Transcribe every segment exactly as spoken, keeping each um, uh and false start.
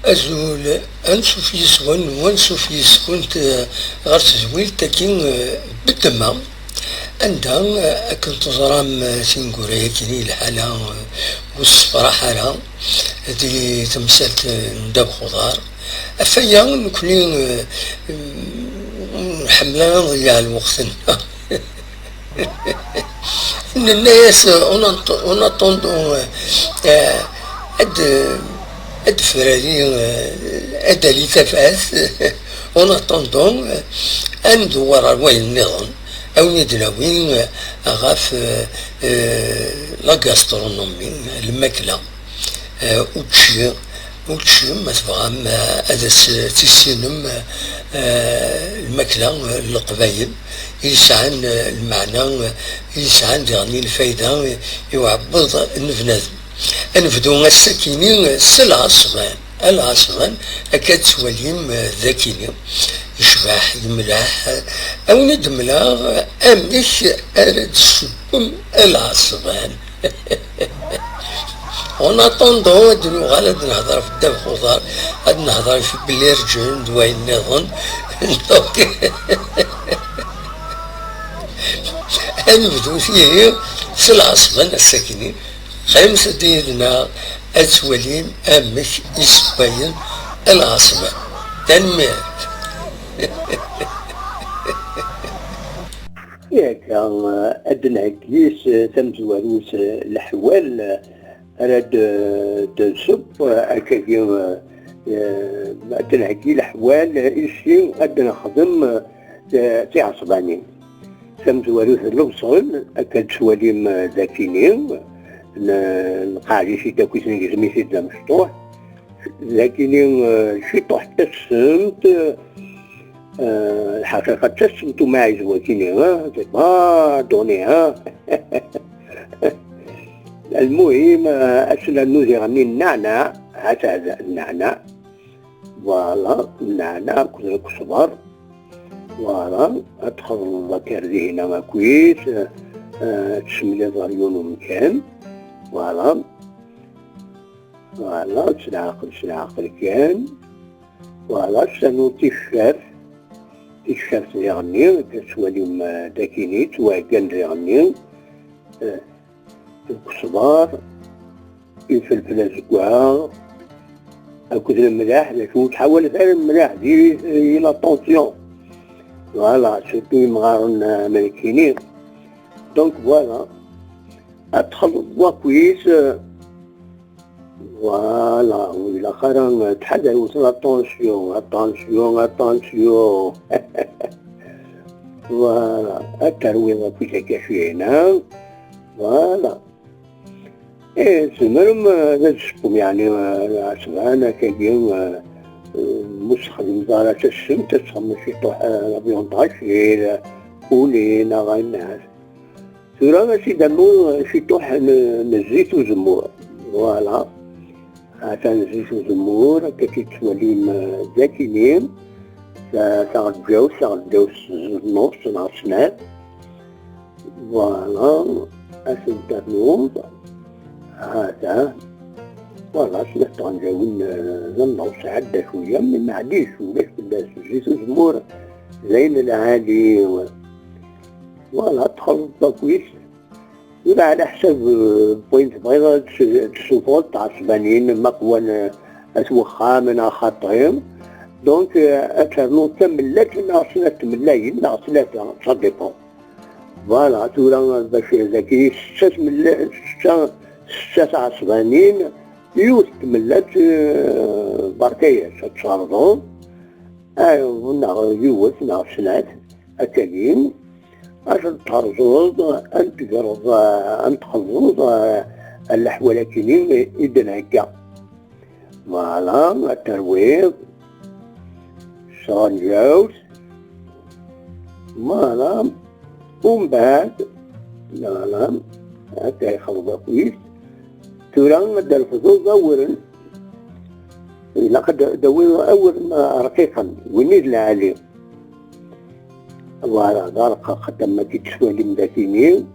Azul, ansuf yis-wen, wansuf yis-kunt, eh, ɣer tedwilt-agi, eh, Bedma, anda, eh, akken teẓram, eh, tineggura-agi, lḥala, eh, ur tessefraḥ ara di temsalt, eh, n ddabex uḍar. Ɣef waya, nekkni, eh, ur nḥemmel ara nḍeyyeɛ lweqt-nneɣ. Nenna-yas, en att-, en attendant, eh, ad, ad d-frari, eh, ad d-ali tafat, en attendant, eh, ad ndewwer ɣer wayen nniḍen, ad wen-id-nawi, eh, ɣef, eh, eh, la gastronomie, lmakla. Eh, učči, učči, ma tebɣam, eh, ad as-tissinem, eh, lmakla, eh, n Leqbayel, i yesɛan, eh, lmeɛna, eh, i yesɛan diɣen lfayda, eh, i uɛebbuḍ n bnadem. Ad nebdu ass-akini s lɛeṣban, a lɛeṣban, akka ad twalim, eh, d akini, yecbeḥ, yemleḥ, eh, ad wen-id-mleɣ, eh, amek ara d-tessewwem a lɛeṣban. En attendant, ad nuɣal ad nehder ɣef ddabex uḍar, ad nehder ɣef belli rǧen d wayen nniḍen. Donc, ad nebdu tihi s lɛeṣban ass-akini. Qqimet-d yid-neɣ ad twalim amek i ssewwayen lɛeṣban. Tanemmirt. Akka, ad d-nheggi s tamezwarut leḥwal ara d-, d-nṣubb, akkagi, eh, ad d-nheggi leḥwal, ici ad d-nexdem, eh, tiɛesbanin. Tamezwarut n lebṣel, akka d-twalim, eh, d akini, n-, nqeɛd-it-id akk, isnegzem-it-id d amecṭuḥ. D akini, eh, ciṭuḥ d tassemt, eh, lḥaqiqa d tassemt umaɛiz wakini, ha? C'est pas donné, ha? Lmuhim, eh, ad s-nernu diɣen nneɛneɛ, ha-t-a nneɛneɛ. Voilà, nneɛneɛ akked lkesber. Voilà, ad txedmeḍ akerdihina akkit, eh, ad tsemliḍ ɣer yiwen umkan. Voilà. Voilà, s leɛqel, s leɛqel kan. Voilà, s-, rnu ticcert. Ticcert diɣenni, akka tettwalim, eh, d akini, ttwaheggan diɣenni. Eh, lkesber, ifelfel azeggaɣ, akked lemlaḥ, d acu ur ttḥawalet ara lemlaḥ di, di la tension. Voilà, surtout imɣaren, eh, amerkini. Donc, voilà. Ad txelḍeḍ wakk-is, eh, Voilà, ur ilaq ara tḥader wten la tension, la tension, la tension. Voilà, ad terwiḍ akk izagacin-a. Voilà. Eh, tzemrem, eh, ad tessewwem, yeɛni, eh, lɛesban, akkagi, eh, eh, mu tessexdimem ara tassemt, ad txedmem ciṭuḥ, eh, la viande hachée, poulet, neɣ ayen. Tura ad s-id-rnu ciṭuḥ n, n zzit uzemmur. Voilà. Atan zzit uzemmur, akka i tettwalim, eh, d akini. Ta-, taɣeǧǧawt, taɣeǧǧawt s nnus neɣ snat. Voilà. Ad ten-ternuḍ. Hata. Voilà, snat tɣenǧawin, eh, d nnus, ɛedda cwiya, mi maɛlic, ulac fell-as. Zzit uzemmur, d ayen lɛali. Voilà, txelḍeḍ akk-is. Tura ɛla ḥsab, eh, n wayen tebɣiḍ ad tes-, ad tessufɣeḍ tɛesbanin, ma qwan, eh, at wexxam neɣ xaṭi. Donc, eh, ad ternuḍ tamellalt neɣ snat tmellayin neɣ tlata, ça dépend. Voilà, tura bac dagi setta tmella-, setta, setta tɛesbanin, yiwet tmellalt, eh, berka-yas ad tcerḍeḍ, eh, neɣ yiwet neɣ snat, akkagi. Ad ten-terẓeḍ, ad n-tegreḍ, ad n-txelḍeḍ, eh, leḥwal akini i d-nhegga. Voilà, ad terwiḍ s tɣenǧawt. Voilà. Umbeɛd, voilà, akka ixelḍ akk-is. Tura ad d-refdeḍ awren. Ilaq ad d-, d-tawiḍ awren rqiqen, win i d lɛali. Voilà, d arqaq, am akken tettwalim d akini.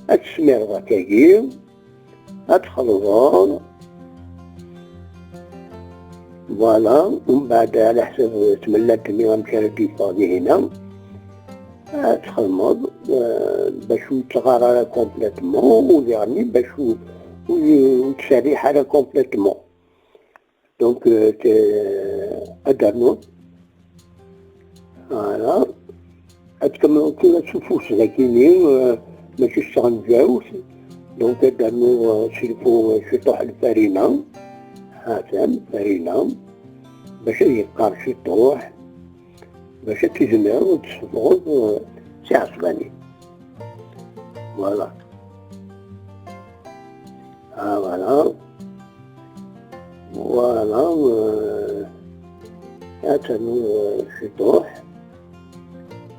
Ad tesmireḍ akkagi, ad txelḍeḍ. Voilà, umbeɛd ɛla ḥsab tmellalt-nni amek ara d-yeffeɣ dihina, ad txedmeḍ, eh, bac ur yettɣar ara complètement, u diɣenni bac ur, ur, ur tserriḥ ara complètement. Donc, eh, te-, ad d-ternuḍ. Voilà. Ad tkemmleḍ tura s ufus dagini, eh, mačči s tɣenǧawt. Donc, ad d-ternuḍ, eh, s lfu, eh, ciṭuḥ n lfarina. Atan, farina. Bac ad yeqqar ciṭuḥ. Bac ad tizmireḍ ad tessufɣeḍ, eh, tiɛesbanin. Voilà. Ah, voilà. Voilà, euh, atan, euh, ciṭuḥ.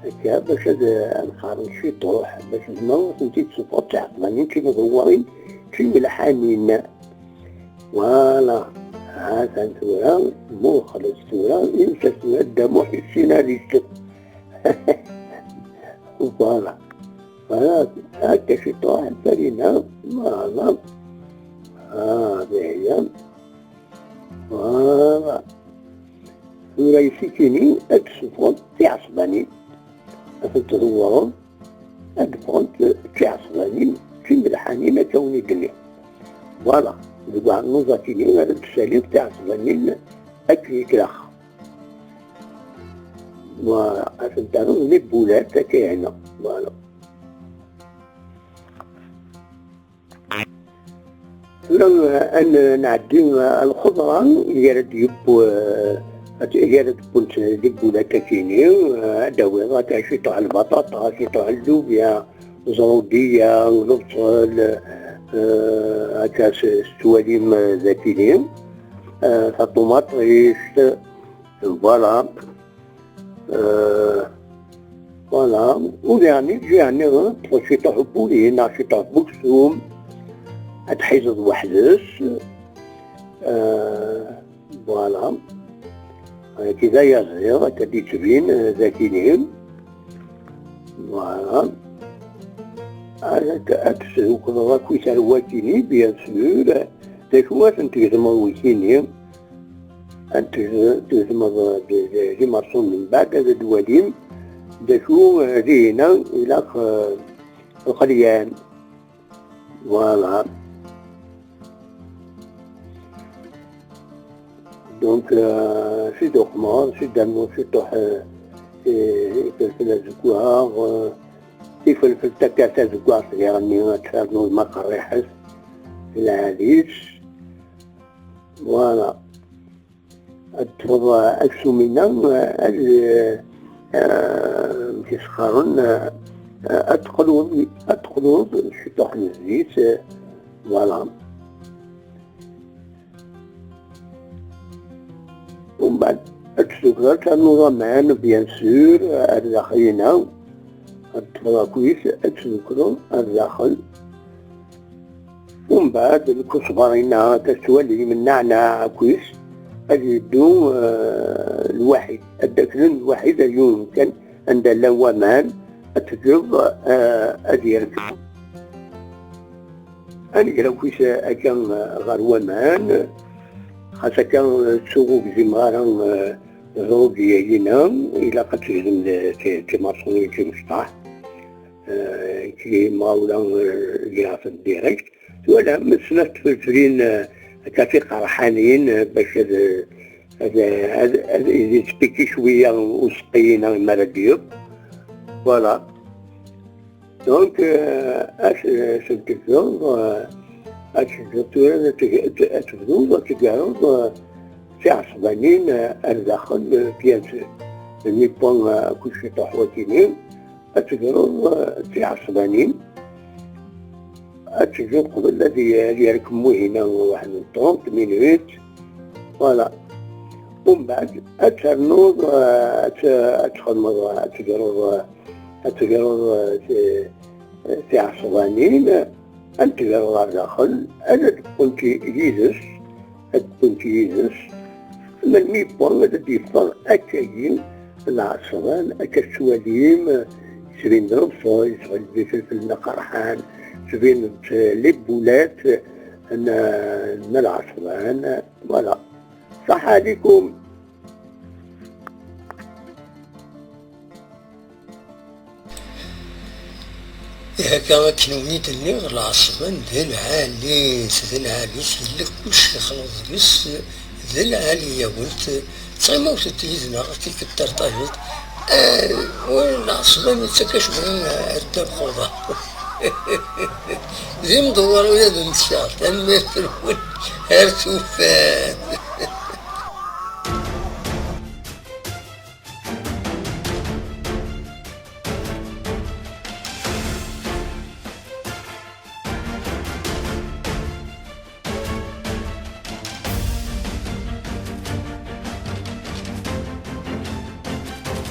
Akka, bac ad, ad nqaren ciṭuḥ, bac zemreɣ ad tent-id-sufɣeɣ d tiɛeqbanin d timeḍwarin d timelḥanin. Voilà. Atan tura, muxlet tura, imsas tura, Dda Muḥ yessin ad yečč. Voilà. Voilà. Akka ciṭuḥ, farina, voilà. Ah, d aya. Voilà. Tura isikini ad d-sufɣeḍ tiɛesbanin. Ad tent-tdewwreḍ, ad d-ffɣent d tiɛesbanin d timelḥanin akka wen-i-d-nniɣ. Voilà. Deg uɛennuẓ akini ara d-tessaliḍ tiɛesbanin akken i tlaq. Voilà. Ad tent-terreḍ d libulat akka hna. Voilà. Tura, eh, ad n-, nɛeddi, eh, lxeḍra i ara d-yeww, eh, ad, i ara d-wwent libulat akini, eh, ad d-tawiḍ akka ciṭuḥ lbaṭaṭa, ciṭuḥ llubya, ẓrudiya, lebṣel, eh, akka s, s twalim, eh, dakini, eh, taṭumaṭict, voilà. Euh, voilà. U diɣenni, ǧǧiɣ nniḍen, ṭṭfeɣ ciṭuḥ n wuli, neɣ ciṭuḥ n uksum, ad tḥizeḍ weḥd-s. Euh, voilà. Wagi d ayaziḍ, akka d-yettbin, euh, d akini. Voilà. Ad, ad tesdukleḍ akkit ar wakini, bien sûr. D acu ad ten-tgezmeḍ wikini? Ad t-, tgezmeḍ d, d, d imerṣunen mbeɛd, ad d-walim d acu, eh, dihina ilaq, eh, lqelyan. Voilà. Donc, euh, si d-uqmeḍ, si d-rnu ciṭuḥ, euh, i, ifelfel azeggaɣ, euh, ifelfel takka tazeggaɣt diɣenni ad ternuḍ ma qerriḥet, lɛali-s. Voilà. Ad tfeḍ aksum-inna, ad, eh, amek i s-qqaren, eh, ad teqluḍ, ad teqluḍ ciṭuḥ n zzit, eh, voilà. Umbeɛd ad tessukkreḍ, ad ternuḍ aman, bien sûr, ar daxel-inna. Ad tefḍeḍ akk-is, ad tzukkreḍ ar daxel. Umbeɛd, lkusbar-inna, ad tettwalim nneɛneɛ akk-is, ad yeddu, eh, lwaḥid, ad d-aklen lwaḥid, ad yiwen kan anda llan waman, ad teǧǧeḍ, eh, ad yerkeb. Ad nger akk-is akka, eh, ɣer waman, xas akka, eh, ttuɣ ur gzimeɣ ara, eh, ẓrudiya-inna, ilaq ad tegzem, eh, ti-, timerṣunin timecṭaḥ. Eh, kli ma ula, eh, giɣ-ten direct. Twalam, snat tfelflin, eh, akka tiqerḥanin, eh, bac ad, eh, ad, ad, ad, ad yettpiki cwiya useqqi-inna mi ara d-yeww. Voilà. Donc, eh, ad, eh, ad tegzeḍ, eh, ad tegzeḍ tura, ad teg-, ad tebduḍ, ad tegreḍ, eh, tiɛesbanin, eh, ar daxel, eh, bien sûr. Nniwa, eh, kullec iṭuḥ wakini. Ad tegreḍ, eh, tiɛesbanin. Ad teǧǧeḍ qbel ad y-, ad yerkem wihina waḥed n trente minutes. Voilà. Umbeɛd ad ternuḍ, eh, ad t-, ad txedmeḍ, eh, ad tegreḍ, eh, ad tegreḍ, eh, ti-, eh, tiɛesbanin. Ad tegreḍ ar daxel, ad d-wwent yid-s, ad d-wwent yid-s. Melmi yewwa ad d-yeffeɣ akkagi lɛeṣban, akka tettwalim, yettbin-d lebṣel, yettbin-d ifelfel-nni aqerḥan, yettbin-d libulat n, n lɛeṣban, voilà. Ṣaḥ ɛlikum. Ihi akka akken wen-id-nniɣ, lɛeṣban d lɛali-s, d lɛali-s, yella kullec yexleḍ deg-s, d lɛali-yawent. Ttɣimawt-d yid-neɣ tikkelt tar tayeḍ, lɛeṣban yettak acemma ar ddabex uḍar. D imdewwer ula d netta, tanemmirt-nwen, ar tufat.